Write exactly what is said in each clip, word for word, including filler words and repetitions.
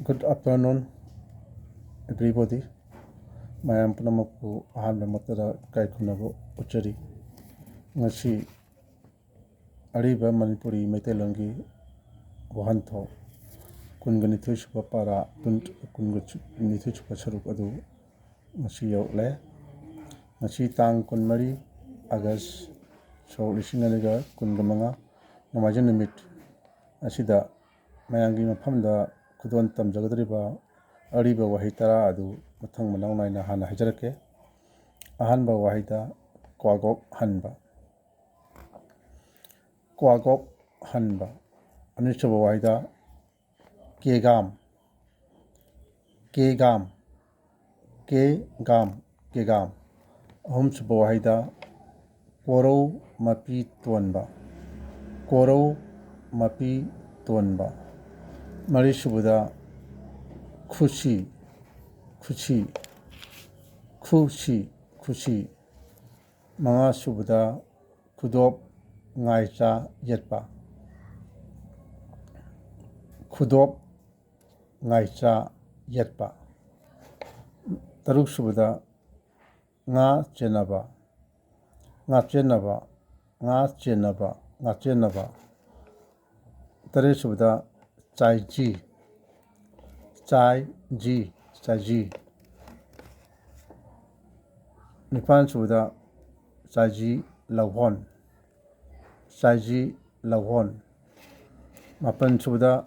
Good afternoon, everybody. ꯃꯌꯥꯝ ꯄꯨꯝꯅꯃꯛꯄꯨ ꯑꯍꯥꯟꯕ ꯃꯛꯇꯗ ꯏꯀꯥꯏ ꯈꯨꯝꯅꯕ ꯎꯠꯆꯔꯤ꯫ ꯉꯁꯤ ꯑꯔꯤꯕ ꯃꯅꯤꯄꯨꯔꯤ ꯃꯩꯇꯩꯂꯣꯟꯒꯤ ꯋꯥꯍꯟꯊꯣꯛ ꯀꯨꯟꯒ ꯅꯤꯊꯣꯏ ꯁꯨꯕ ꯄꯥꯔꯥ, ꯀꯨꯟ, ꯀꯨꯟꯒ ꯅꯤꯊꯣꯏ ꯁꯨꯕ ꯁꯔꯨꯛ ꯑꯗꯨ ꯉꯁꯤ ꯌꯧꯔꯛꯂꯦ꯫ ꯉꯁꯤ ꯇꯥꯡ ꯀꯨꯟꯃꯔꯤ ꯑꯥꯒꯁ, ꯁꯣꯛ ꯂꯤꯁꯤꯡ ꯑꯅꯤꯒ ꯀꯨꯟꯒ ꯃꯉꯥ, ꯅꯣꯡꯃꯥꯏꯖꯤꯡ ꯅꯨꯃꯤꯠ ꯑꯁꯤꯗ ꯃꯌꯥꯝꯒꯤ ꯃꯐꯝꯗ ꯈꯨꯗꯣꯜ ꯇꯝꯖꯒꯗꯧꯔꯤꯕ ꯑꯔꯤꯕ ꯋꯥꯍꯩ ꯇꯔꯥ ꯑꯗꯨ ꯃꯊꯪ ꯃꯅꯥꯎ ꯅꯥꯏꯅ ꯍꯥꯟꯅ ꯍꯥꯏꯖꯔꯛꯀꯦ꯫ ꯑꯍꯥꯟꯕ ꯋꯥꯍꯩꯗ ꯀ꯭ꯋꯥꯒꯣꯛ ꯍꯟꯕ, ꯀ꯭ꯋꯥꯒꯣꯛ ꯍꯟꯕ꯫ ꯑꯅꯤꯁꯨꯕ ꯋꯥꯍꯩꯗ ꯀꯦꯒꯥꯝ, ꯀꯦꯒꯥꯝ, ꯀꯦꯒꯥꯝ, ꯀꯦꯒꯥꯝ꯫ ꯑꯍꯨꯝꯁꯨꯕ ꯋꯥꯍꯩꯗ ꯀꯣꯔꯧ ꯃꯄꯤ ꯇꯣꯟꯕ, ꯀꯣꯔꯧ ꯃꯄꯤ ꯇꯣꯟꯕ꯫ ꯃꯔꯤꯁꯨꯕꯗ ꯈꯨꯁꯤ, ꯈꯨꯁꯤ, ꯈꯨꯁꯤ, ꯈꯨꯁꯤ꯫ ꯃꯉꯥꯁꯨꯕꯗ ꯈꯨꯗꯣꯞ ꯉꯥꯏꯆꯥ ꯌꯦꯠꯄ, ꯈꯨꯗꯣꯞ ꯉꯥꯏꯆꯥ ꯌꯦꯠꯄ꯫ ꯇꯔꯨꯛꯁꯨꯕꯗ ꯉꯥ ꯆꯦꯟꯅꯕ, ꯉꯥ ꯆꯦꯟꯅꯕ, ꯉꯥ ꯆꯦꯟꯅꯕ, ꯉꯥ ꯆꯦꯟꯅꯕ꯫ ꯇꯔꯦꯠꯁꯨꯕꯗ ꯆꯥꯏꯖꯤ, ꯆꯥꯏꯖꯤ, ꯆꯥꯏꯖꯤ꯫ ꯅꯤꯄꯥꯟꯁꯨꯕꯗ ꯆꯥꯏꯖꯤ ꯂꯧꯍꯣꯟ, ꯆꯥꯏꯖꯤ ꯂꯧꯍꯣꯟ꯫ ꯃꯥꯄꯟꯁꯨꯕꯗ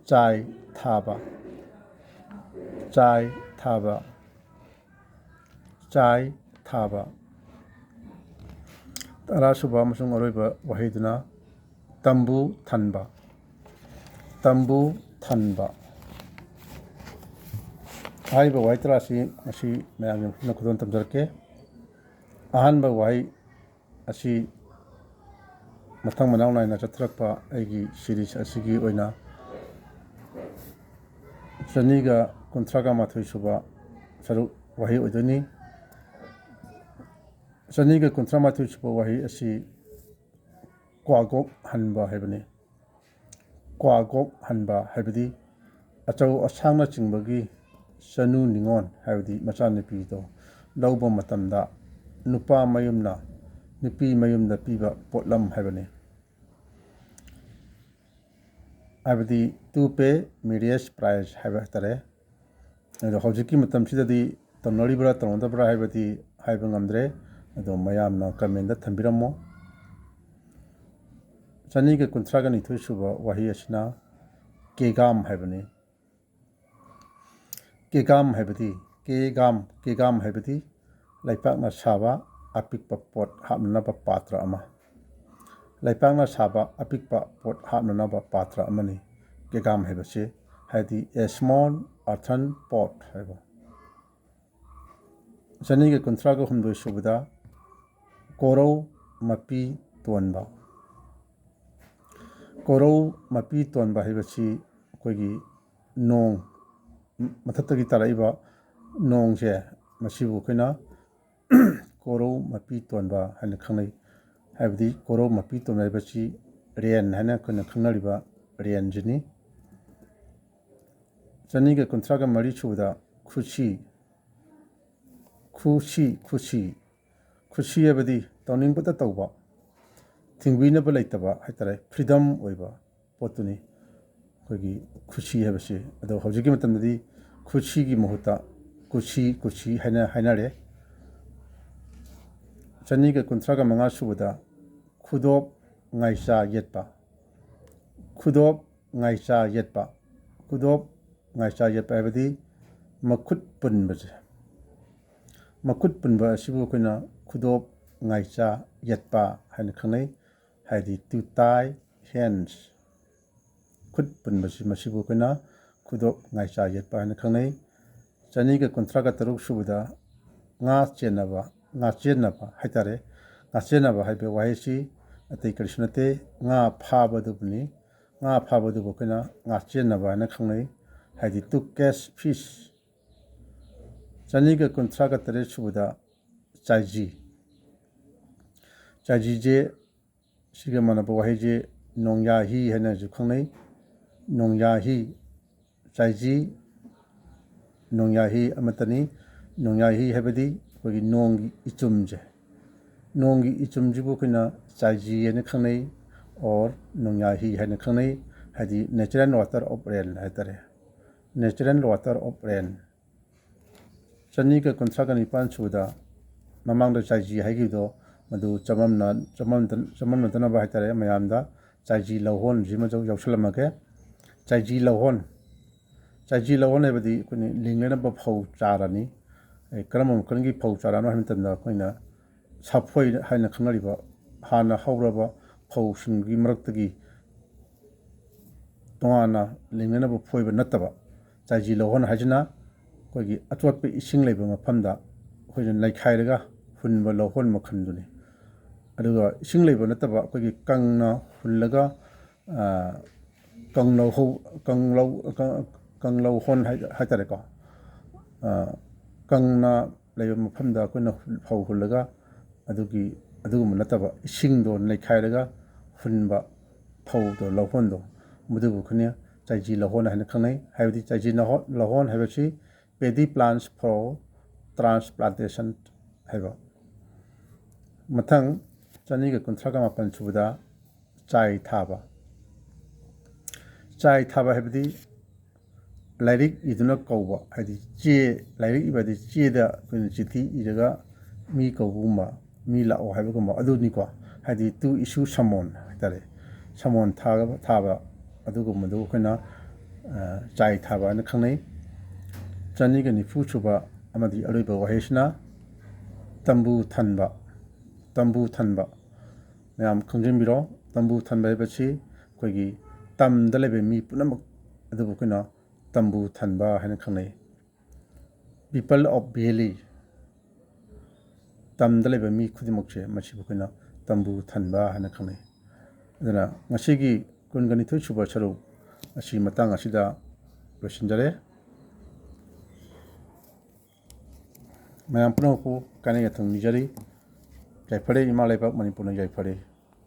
ꯆꯥꯏ ꯊꯥꯕ, ꯆꯥꯏ ꯊꯥꯕ, ꯆꯥꯏ ꯊꯥꯕ꯫ ꯇꯔꯥꯁꯨꯕ ꯑꯃꯁꯨꯡ ꯑꯔꯣꯏꯕ ꯋꯥꯍꯩꯗꯨꯅ ꯇꯝꯕꯨ ꯊꯟꯕ, ꯇꯝꯕꯨ ꯊꯟꯕ꯫ ꯍꯥꯏꯔꯤꯕ ꯋꯥꯍꯩ ꯇꯔꯥꯁꯤ ꯉꯁꯤ ꯃꯌꯥꯝꯒꯤ ꯃꯐꯝꯗ ꯈꯨꯗꯣꯜ ꯇꯝꯖꯔꯛꯀꯦ꯫ ꯑꯍꯥꯟꯕ ꯋꯥꯍꯩ ꯑꯁꯤ ꯃꯊꯪ ꯃꯅꯥꯎ ꯅꯥꯏꯅ ꯆꯠꯊꯔꯛꯄ ꯑꯩꯒꯤ ꯁꯤꯔꯤꯁ ꯑꯁꯤꯒꯤ ꯑꯣꯏꯅ ꯆꯅꯤꯒ ꯀꯨꯟꯊ꯭ꯔꯥꯒ ꯃꯥꯊꯣꯏ ꯁꯨꯕ ꯁꯔꯨꯛ ꯋꯥꯍꯩ ꯑꯣꯏꯗꯣꯏꯅꯤ꯫ ꯆꯅꯤꯒ ꯀꯨꯟꯊ꯭ꯔꯥ ꯃꯥꯊꯣꯏ ꯁꯨꯕ ꯋꯥꯍꯩ ꯑꯁꯤ ꯀ꯭ꯋꯥꯒꯣꯛ ꯍꯟꯕ ꯍꯥꯏꯕꯅꯤ꯫ ꯀ꯭ꯋꯥꯒꯣꯛ ꯍꯟꯕ ꯍꯥꯏꯕꯗꯤ ꯑꯆꯧ ꯑꯁꯥꯡꯅꯆꯤꯡꯕꯒꯤ ꯆꯅꯨ ꯅꯤꯉꯣꯜ, ꯍꯥꯏꯕꯗꯤ ꯃꯆꯥꯅꯨꯄꯤꯗꯣ ꯂꯧꯕ ꯃꯇꯝꯗ ꯅꯨꯄꯥ ꯃꯌꯨꯝꯅ ꯅꯨꯄꯤ ꯃꯌꯨꯝꯗ ꯄꯤꯕ ꯄꯣꯠꯂꯝ ꯍꯥꯏꯕꯅꯤ꯫ ꯍꯥꯏꯕꯗꯤ to pay marriage price ꯍꯥꯏꯕ ꯍꯥꯏꯇꯥꯔꯦ꯫ ꯑꯗꯣ ꯍꯧꯖꯤꯛꯀꯤ ꯃꯇꯝꯁꯤꯗꯗꯤ ꯇꯧꯅꯔꯤꯕ꯭ꯔꯥ ꯇꯧꯅꯗꯕ꯭ꯔꯥ ꯍꯥꯏꯕꯗꯤ ꯍꯥꯏꯕ ꯉꯝꯗ꯭ꯔꯦ꯫ ꯑꯗꯣ ꯃꯌꯥꯝꯅ comment ꯊꯝꯕꯤꯔꯝꯃꯣ꯫ ꯆꯅꯤꯒ ꯀꯨꯟꯊ꯭ꯔꯥꯒ ꯅꯤꯊꯣꯏ ꯁꯨꯕ ꯋꯥꯍꯩ ꯑꯁꯤꯅ ꯀꯦꯒꯥꯝ ꯍꯥꯏꯕꯅꯤ꯫ ꯀꯦꯒꯥꯝ ꯍꯥꯏꯕꯗꯤ, ꯀꯦꯒꯥꯝ, ꯀꯦꯒꯥꯝ ꯍꯥꯏꯕꯗꯤ ꯂꯩꯄꯥꯛꯅ ꯁꯥꯕ ꯑꯄꯤꯛꯄ ꯄꯣꯠ ꯍꯥꯞꯅꯅꯕ ꯄꯥꯇ꯭ꯔ ꯑꯃ꯫ ꯂꯩꯄꯥꯛꯅ ꯁꯥꯕ ꯑꯄꯤꯛꯄ ꯄꯣꯠ ꯍꯥꯞꯅꯅꯕ ꯄꯥꯇ꯭ꯔ ꯑꯃꯅꯤ꯫ ꯀꯦꯒꯥꯝ ꯍꯥꯏꯕꯁꯤ, ꯍꯥꯏꯗꯤ a small earthen pot ꯍꯥꯏꯕ꯫ ꯆꯅꯤꯒ ꯀꯨꯟꯊ꯭ꯔꯥꯒ ꯍꯨꯝꯗꯣꯏ ꯁꯨꯕꯗ ꯀꯣꯔꯧ ꯃꯄꯤ ꯇꯣꯟꯕ꯫ ꯀꯣꯔꯧ ꯃꯄꯤ ꯇꯣꯟꯕ ꯍꯥꯏꯕꯁꯤ ꯑꯩꯈꯣꯏꯒꯤ ꯅꯣꯡ, ꯃꯊꯛꯇꯒꯤ ꯇꯥꯔꯛꯏꯕ ꯅꯣꯡꯁꯦ, ꯃꯁꯤꯕꯨ ꯑꯩꯈꯣꯏꯅ ꯀꯣꯔꯧ ꯃꯄꯤ ꯇꯣꯟꯕ ꯍꯥꯏꯅ ꯈꯪꯅꯩ꯫ ꯍꯥꯏꯕꯗꯤ ꯀꯣꯔꯧ ꯃꯄꯤ ꯇꯣꯟꯕ ꯍꯥꯏꯕꯁꯤ rain ꯍꯥꯏꯅ ꯑꯩꯈꯣꯏꯅ ꯈꯪꯅꯔꯤꯕ rainꯁꯤꯅꯤ꯫ ꯆꯅꯤꯒ ꯀꯨꯟꯊ꯭ꯔꯥꯒ ꯃꯔꯤ ꯁꯨꯕꯗ ꯈꯨꯁꯤ, ꯈꯨꯁꯤ, ꯈꯨꯁꯤ, ꯈꯨꯁꯤ ꯍꯥꯏꯕꯗꯤ ꯇꯧꯅꯤꯡꯕꯇ ꯇꯧꯕ, ꯊꯤꯡꯕꯤꯅꯕ ꯂꯩꯇꯕ ꯍꯥꯏꯇꯥꯔꯦ, freedom ꯑꯣꯏꯕ ꯄꯣꯠꯇꯨꯅꯤ ꯑꯩꯈꯣꯏꯒꯤ ꯈꯨꯁꯤ ꯍꯥꯏꯕꯁꯤ꯫ ꯑꯗꯣ ꯍꯧꯖꯤꯛꯀꯤ ꯃꯇꯝꯗꯗꯤ ꯈꯨꯁꯤꯒꯤ ꯃꯍꯨꯠꯇ ꯀꯨꯁꯤ, ꯀꯨꯁꯤ ꯍꯥꯏꯅ ꯍꯥꯏꯅꯔꯦ꯫ ꯆꯅꯤꯒ ꯀꯨꯟꯊ꯭ꯔꯥꯒ ꯃꯉꯥ ꯁꯨꯕꯗ ꯈꯨꯗꯣꯞ ꯉꯥꯏꯆꯥ ꯌꯦꯠꯄ꯫ ꯈꯨꯗꯣꯞ ꯉꯥꯏꯆꯥ ꯌꯦꯠꯄ꯫ ꯈꯨꯗꯣꯞ ꯉꯥꯏꯆꯥ ꯌꯦꯠꯄ ꯍꯥꯏꯕꯗꯤ ꯃꯈꯨꯠ ꯄꯨꯟꯕꯁꯦ꯫ ꯃꯈꯨꯠ ꯄꯨꯟꯕ ꯑꯁꯤꯕꯨ ꯑꯩꯈꯣꯏꯅ ꯈꯨꯗꯣꯞ ꯉꯥꯏꯆꯥ ꯌꯦꯠꯄ ꯍꯥꯏꯅ ꯈꯪꯅꯩ꯫ ꯍꯥꯏꯗꯤ to tie hands꯫ ꯈꯨꯠ ꯄꯨꯟꯕꯁꯤ, ꯃꯁꯤꯕꯨ ꯑꯩꯈꯣꯏꯅ ꯈꯨꯗꯣꯞ ꯉꯥꯏꯆꯥ ꯌꯦꯠꯄ ꯍꯥꯏꯅ ꯈꯪꯅꯩ꯫ ꯆꯅꯤꯒ ꯀꯨꯟꯊ꯭ꯔꯥꯒ ꯇꯔꯨꯛ ꯁꯨꯕꯗ ꯉꯥ ꯆꯦꯟꯅꯕ, ꯉꯥ ꯆꯦꯟꯅꯕ ꯍꯥꯏꯇꯥꯔꯦ꯫ ꯉꯥ ꯆꯦꯟꯅꯕ ꯍꯥꯏꯕ ꯋꯥꯍꯩꯁꯤ ꯑꯇꯩ ꯀꯔꯤꯁꯨ ꯅꯠꯇꯦ, ꯉꯥ ꯐꯥꯕꯗꯨꯕꯨꯅꯤ꯫ ꯉꯥ ꯐꯥꯕꯗꯨꯕꯨ ꯑꯩꯈꯣꯏꯅ ꯉꯥ ꯆꯦꯟꯅꯕ ꯍꯥꯏꯅ ꯈꯪꯅꯩ, ꯍꯥꯏꯗꯤ to catch fish꯫ ꯆꯅꯤꯒ ꯀꯨꯟꯊ꯭ꯔꯥꯒ ꯇꯔꯦꯠ ꯁꯨꯕꯗ ꯆꯥꯏꯖꯤ꯫ ꯆꯥꯏꯖꯤꯁꯦ, ꯁꯤꯒ ꯃꯥꯟꯅꯕ ꯋꯥꯍꯩꯁꯦ ꯅꯣꯡꯌꯥꯍꯤ ꯍꯥꯏꯅꯁꯨ ꯈꯪꯅꯩ꯫ ꯅꯣꯡꯌꯥꯍꯤ, ꯆꯥꯏꯖꯤ, ꯅꯣꯡꯌꯥꯏ ꯍꯤ ꯑꯃꯠꯇꯅꯤ꯫ ꯅꯣꯡꯌꯥꯏ ꯍꯤ ꯍꯥꯏꯕꯗꯤ ꯑꯩꯈꯣꯏꯒꯤ ꯅꯣꯡꯒꯤ ꯏꯆꯨꯝꯁꯦ, ꯅꯣꯡꯒꯤ ꯏꯆꯨꯝꯁꯤꯕꯨ ꯑꯩꯈꯣꯏꯅ ꯆꯥꯏꯖꯤ ꯍꯥꯏꯅ ꯈꯪꯅꯩ, or ꯅꯣꯡꯌꯥꯏ ꯍꯤ ꯍꯥꯏꯅ ꯈꯪꯅꯩ꯫ ꯍꯥꯏꯗꯤ natural water of rain ꯍꯥꯏꯇꯥꯔꯦ, natural water of rain꯫ ꯆꯅꯤꯒ ꯀꯨꯟꯊ꯭ꯔꯥꯒ ꯅꯤꯄꯥꯟ ꯁꯨꯕꯗ ꯃꯃꯥꯡꯗ ꯆꯥꯏꯖꯤ ꯍꯥꯏꯈꯤꯕꯗꯣ, ꯃꯗꯨ ꯆꯃꯝꯅ-, ꯆꯃꯝꯗ-, ꯆꯃꯝꯅꯗꯅꯕ ꯍꯥꯏꯇꯥꯔꯦ, ꯃꯌꯥꯝꯗ ꯆꯥꯏꯖꯤ ꯂꯧꯍꯣꯟꯁꯤꯃꯁꯨ ꯌꯥꯎꯁꯜꯂꯝꯃꯒꯦ꯫ ꯆꯥꯏꯖꯤ ꯂꯧꯍꯣꯟ, ꯆꯥꯏꯖꯤ ꯂꯧꯍꯣꯟ ꯍꯥꯏꯕꯗꯤ ꯑꯩꯈꯣꯏꯅ ꯂꯤꯡꯅꯅꯕ ꯐꯧ ꯆꯥꯔꯅꯤ꯫ ꯑꯦ, ꯀꯔꯝꯕ ꯃꯈꯜꯒꯤ ꯐꯧ ꯆꯥꯔꯅꯣ ꯍꯥꯏꯕ ꯃꯇꯝꯗ, ꯑꯩꯈꯣꯏꯅ ꯁꯥꯐꯣꯏ ꯍꯥꯏꯅ ꯈꯪꯅꯔꯤꯕ ꯍꯥꯟꯅ ꯍꯧꯔꯕ ꯐꯧꯁꯤꯡꯒꯤ ꯃꯔꯛꯇꯒꯤ ꯇꯣꯉꯥꯟꯅ ꯂꯤꯡꯅꯅꯕ ꯐꯣꯏꯕ ꯅꯠꯇꯕ, ꯆꯥꯏꯖꯤ ꯂꯧꯍꯣꯟ ꯍꯥꯏꯁꯤꯅ ꯑꯩꯈꯣꯏꯒꯤ ꯑꯆꯣꯠꯄ ꯏꯁꯤꯡ ꯂꯩꯕ ꯃꯐꯝꯗ ꯑꯩꯈꯣꯏꯅ ꯅꯩꯈꯥꯏꯔꯒ ꯍꯨꯟꯕ ꯂꯧꯍꯣꯟ ꯃꯈꯜꯗꯨꯅꯤ꯫ ꯑꯗꯨꯒ ꯏꯁꯤꯡ ꯂꯩꯕ ꯅꯠꯇꯕ, ꯑꯩꯈꯣꯏꯒꯤ ꯀꯪꯅ ꯍꯨꯜꯂꯒ, ꯑ, ꯀꯪꯂꯧꯍꯧ-, ꯀꯪꯂꯧ-, ꯀꯪ-, ꯀꯪꯂꯧꯍꯣꯟ ꯍꯥꯏ-, ꯍꯥꯏꯇꯥꯔꯦꯀꯣ꯫ ꯑ, ꯀꯪꯅ ꯂꯩꯕ ꯃꯐꯝꯗ ꯑꯩꯈꯣꯏꯅ ꯐꯧ ꯍꯨꯜꯂꯒ, ꯑꯗꯨꯒꯤ, ꯑꯗꯨꯒꯨꯝꯕ ꯅꯠꯇꯕ, ꯏꯁꯤꯡꯗꯣ ꯅꯩꯈꯥꯏꯔꯒ ꯍꯨꯟꯕ ꯐꯧꯗꯣ, ꯂꯧꯍꯣꯟꯗꯣ, ꯃꯗꯨꯕꯨ ꯑꯩꯈꯣꯏꯅ ꯆꯥꯏꯖꯤ ꯂꯧꯍꯣꯟ ꯍꯥꯏꯅ ꯈꯪꯅꯩ꯫ ꯍꯥꯏꯕꯗꯤ ꯆꯥꯏꯖꯤ ꯂꯧꯍꯣꯟ, ꯂꯧꯍꯣꯟ ꯍꯥꯏꯕꯁꯤ paddy plants for transplantation ꯍꯥꯏꯕ꯫ ꯃꯊꯪ, ꯆꯅꯤꯒ ꯀꯨꯟꯊ꯭ꯔꯥꯒ ꯃꯥꯄꯟ ꯁꯨꯕꯗ ꯆꯥꯏ ꯊꯥꯕ꯫ ꯆꯥꯏ ꯊꯥꯕ ꯍꯥꯏꯕꯗꯤ ꯂꯥꯏꯔꯤꯛ ꯏꯗꯨꯅ ꯀꯧꯕ, ꯍꯥꯏꯗꯤ ꯆꯦ, ꯂꯥꯏꯔꯤꯛ ꯏꯕ ꯍꯥꯏꯗꯤ ꯆꯦꯗ ꯑꯩꯈꯣꯏꯅ ꯆꯤꯊꯤ ꯏꯔꯒ ꯃꯤ ꯀꯧꯕꯒꯨꯝꯕ, ꯃꯤ ꯂꯥꯛꯑꯣ ꯍꯥꯏꯕꯒꯨꯝꯕ ꯑꯗꯨꯅꯤꯀꯣ꯫ ꯍꯥꯏꯗꯤ to issue summon ꯍꯥꯏꯇꯥꯔꯦ, summon ꯊꯥꯕ, ꯊꯥꯕ ꯑꯗꯨꯒꯨꯝꯕꯗꯨ ꯑꯩꯈꯣꯏꯅ, ꯑ, ꯆꯥꯏ ꯊꯥꯕ ꯍꯥꯏꯅ ꯈꯪꯅꯩ꯫ ꯆꯅꯤꯒ ꯅꯤꯐꯨ ꯁꯨꯕ ꯑꯃꯗꯤ ꯑꯔꯣꯏꯕ ꯋꯥꯍꯩꯁꯤꯅ ꯇꯝꯕꯨ ꯊꯟꯕ꯫ ꯇꯝꯕꯨ ꯊꯟꯕ꯫ ꯃꯌꯥꯝ ꯈꯪꯖꯤꯟꯕꯤꯔꯣ, ꯇꯝꯕꯨ ꯊꯟꯕ ꯍꯥꯏꯕꯁꯤ ꯑꯩꯈꯣꯏꯒꯤ ꯇꯝꯗ ꯂꯩꯕ ꯃꯤ ꯄꯨꯝꯅꯃꯛ ꯑꯗꯨꯕꯨ ꯑꯩꯈꯣꯏꯅ ꯇꯝꯕꯨ ꯊꯟꯕ ꯍꯥꯏꯅ ꯈꯪꯅꯩ꯫ People of valley, ꯇꯝꯗ ꯂꯩꯕ ꯃꯤ ꯈꯨꯗꯤꯡꯃꯛꯁꯦ, ꯃꯁꯤꯕꯨ ꯑꯩꯈꯣꯏꯅ ꯇꯝꯕꯨ ꯊꯟꯕ ꯍꯥꯏꯅ ꯈꯪꯅꯩ꯫ ꯑꯗꯨꯅ ꯉꯁꯤꯒꯤ ꯀꯨꯟꯒ ꯅꯤꯊꯣꯏ ꯁꯨꯕ ꯁꯔꯨꯛ ꯑꯁꯤ ꯃꯇꯥꯡ ꯑꯁꯤꯗ ꯂꯣꯏꯁꯤꯟꯖꯔꯦ꯫ ꯃꯌꯥꯝ ꯄꯨꯝꯅꯃꯛꯄꯨ ꯀꯥꯏꯅ ꯌꯥꯊꯪ ꯅꯤꯖꯔꯤ꯫ ꯌꯥꯏꯐꯔꯦ, ꯏꯃꯥ ꯂꯩꯕꯥꯛ ꯃꯅꯤꯄꯨꯔꯅ ꯌꯥꯏꯐꯔꯦ꯫